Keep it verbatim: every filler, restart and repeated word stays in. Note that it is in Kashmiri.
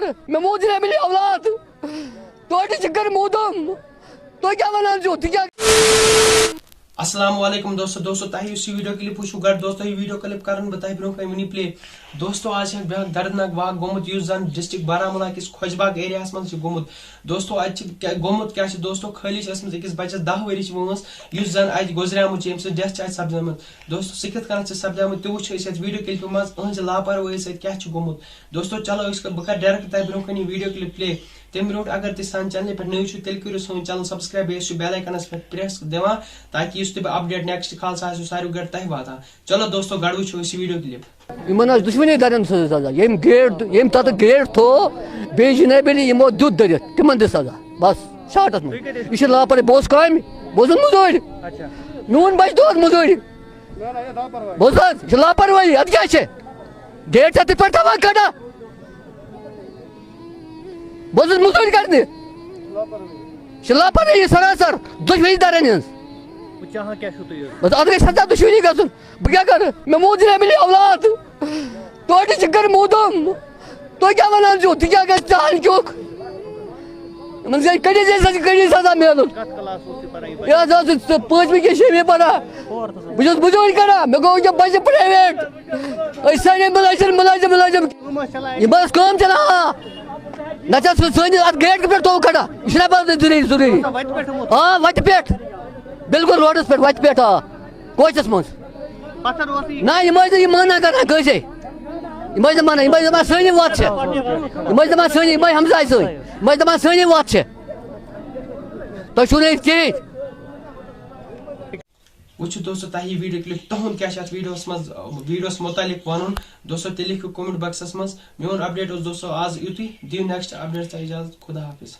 مےٚ موٗد یہِ مِلہِ اولاد۔ توتہِ چھِ کٔرۍ موٗدم۔ تُہۍ کیٛاہ وَنان چھِو؟ تُہۍ کیٛاہ؟ السلام علیکم دوستو۔ دوستو، تۄہہِ یُس یہِ ویٖڈیو کلپ وٕچھِو گۄڈٕ، دوستو، یہِ ویٖڈیو کلپ کرن بہٕ تۄہہِ برونٛہہ کنہِ وٕنی پلے۔ دوستو، آز چھِ اکھ بیٛاکھ دردناک واقعہٕ گوٚمُت، یُس زن ڈسٹرکٹ بارہمولہ کِس خۄش باغ ایریاہس منٛز چھِ گوٚمُت۔ دوستو، اتہِ چھِ کیٛاہ گوٚمُت کیٛاہ چھِ؟ دوستو، خٲلی چھِ ٲسمٕژ أکِس بچس دَہ ؤری چھِ وٲنٛس، یُس زن اتہِ گُزریومُت چھِ، أمۍ سٕنٛز ڈیتھ چھِ اتہِ سپدیمٕژ۔ دوستو، سُہ کِتھ کٔنۍ چھِ سپدیمُت، تہِ وٕچھو أسۍ اتھ ویٖڈیو کلپہِ منٛز، أہنٛزِ لاپروٲہی سۭتۍ کیٛاہ چھُ گوٚمُت۔ دوستو، چلو أسۍ کر-، بہٕ کرٕ ڈایریکٹ تۄہہِ برونٛہہ کنہِ یہِ ویٖڈیو کلپ پلے۔ تمہِ برونٛٹھ اگر تُہۍ سانہِ چینلہِ پٮ۪ٹھ نٔوۍ چھِو، تیٚلہِ کٔرِو سٲنۍ چینل سبسکرایب، بیٚیہِ ٲسِو بیل آیکنس پٮ۪ٹھ پریس دِوان، تاکہِ یُس تہِ بہٕ اپڈیٹ نیکسٹ کھالہٕ، سُہ آسہِ ساروی گۄڈٕ تۄہہِ واتان۔ چلو دوستو، گۄڈٕ وٕچھو أسۍ یہِ ویٖڈیو کلپ۔ یِمن ٲس دُشمنی دَرٮ۪ن سۭتۍ سزا۔ ییٚمۍ گیٹ، ییٚمۍ تَتھ گیٹ تھوو، بیٚیہِ جنابِ علی یِمو دیُت دٔرِتھ، تِمن دِ سزا۔ بس، شارٹس منٛز۔ یہِ چھِ لاپروٲہی۔ بہٕ اوسُس کامہِ، بہٕ اوسُس مٔزوٗرۍ۔ اچھا۔ میون بچہٕ دۄہس مٔزوٗرۍ۔ بوز حظ، یہِ چھِ لاپروٲہی، اَتھ کیٛاہ چھِ؟ گیٹ چھا تِتھ پٲٹھۍ تھاوان کھڑا؟ بہٕ اوسُس مٔزوٗرۍ کرنہِ۔ یہِ چھِ لاپروٲہی سراسر، دُشمنی دَرٮ۪ن ہٕنٛز۔ وۄنۍ چاہان کیٛاہ چھُو تُہۍ حظ؟ بس، اَتھ گژھِ سزا دُشمنی گژھُن۔ بہٕ کیٛاہ کرٕ؟ مےٚ موٗد یہِ مِلہِ اولاد۔ توتہِ چھِ کٔرۍ موٗدم۔ تُہۍ کیٛاہ وَنان چھِو؟ تہِ کیٛاہ گژھِ چاہن کیُک؟ یِمن گٔے کٔڑِتھ، یہِ سزا، کٔڑِتھ سزا میلُن۔ کتھ کلاس اوس یہِ پران یہِ بچہٕ؟ یہِ حظ اوس سُہ پٲنٛژمہِ کِنہٕ شیٚیمہِ پران۔ بہٕ چھُس مٔزوٗرۍ کران، مےٚ گوٚو وٕنکیٚن بچہِ پرٛایویٹ۔ أسۍ سٲری مُلٲزِم، مُلٲزِم، مُلٲزِم۔ یِم ٲسۍ کٲم چلاوان۔ نہ چھا سُہ سٲنِس اَتھ گیٹ پٮ۪ٹھ تھوٚو کھڑا؟ یہِ چھُنہ پَتہٕ ضروٗری، ضروٗری۔ آ، وَتہِ پٮ۪ٹھ۔ بِلکُل روڈَس پٮ۪ٹھ، وَتہِ پٮ۪ٹھ، آ۔ کوچَس منٛز۔ پَتھر اوس یہِ۔ نہ، یِم ٲسۍ نہٕ یہِ مانان کران کٲنٛسے۔ یِم ٲسۍ نہٕ مانان، یِم ٲسۍ دَپان سٲنی وَتھ چھےٚ۔ یِم ٲسۍ دَپان سٲنی، یِم ٲسۍ ہمساے سٲنۍ۔ یِم ٲسۍ دَپان سٲنی وَتھ چھےٚ۔ تۄہہِ چھُو نہٕ یہِ کِہیٖنۍ۔ وٕچھِو دوستو، تۄہہِ یہِ ویٖڈیو کلپ، تُہُنٛد کیٛاہ چھُ اَتھ ویٖڈیوَس منٛز، ویٖڈیوَس مُتعلِق وَنُن؟ دوستو، تیٚلہِ لیکھِو comment box منٛز۔ میون اپڈیٹ اوس دوستو آز یُتُے۔ دِیِو نیکسٹ اپڈیٹ تۄہہِ اِجازت۔ خدا حافظ۔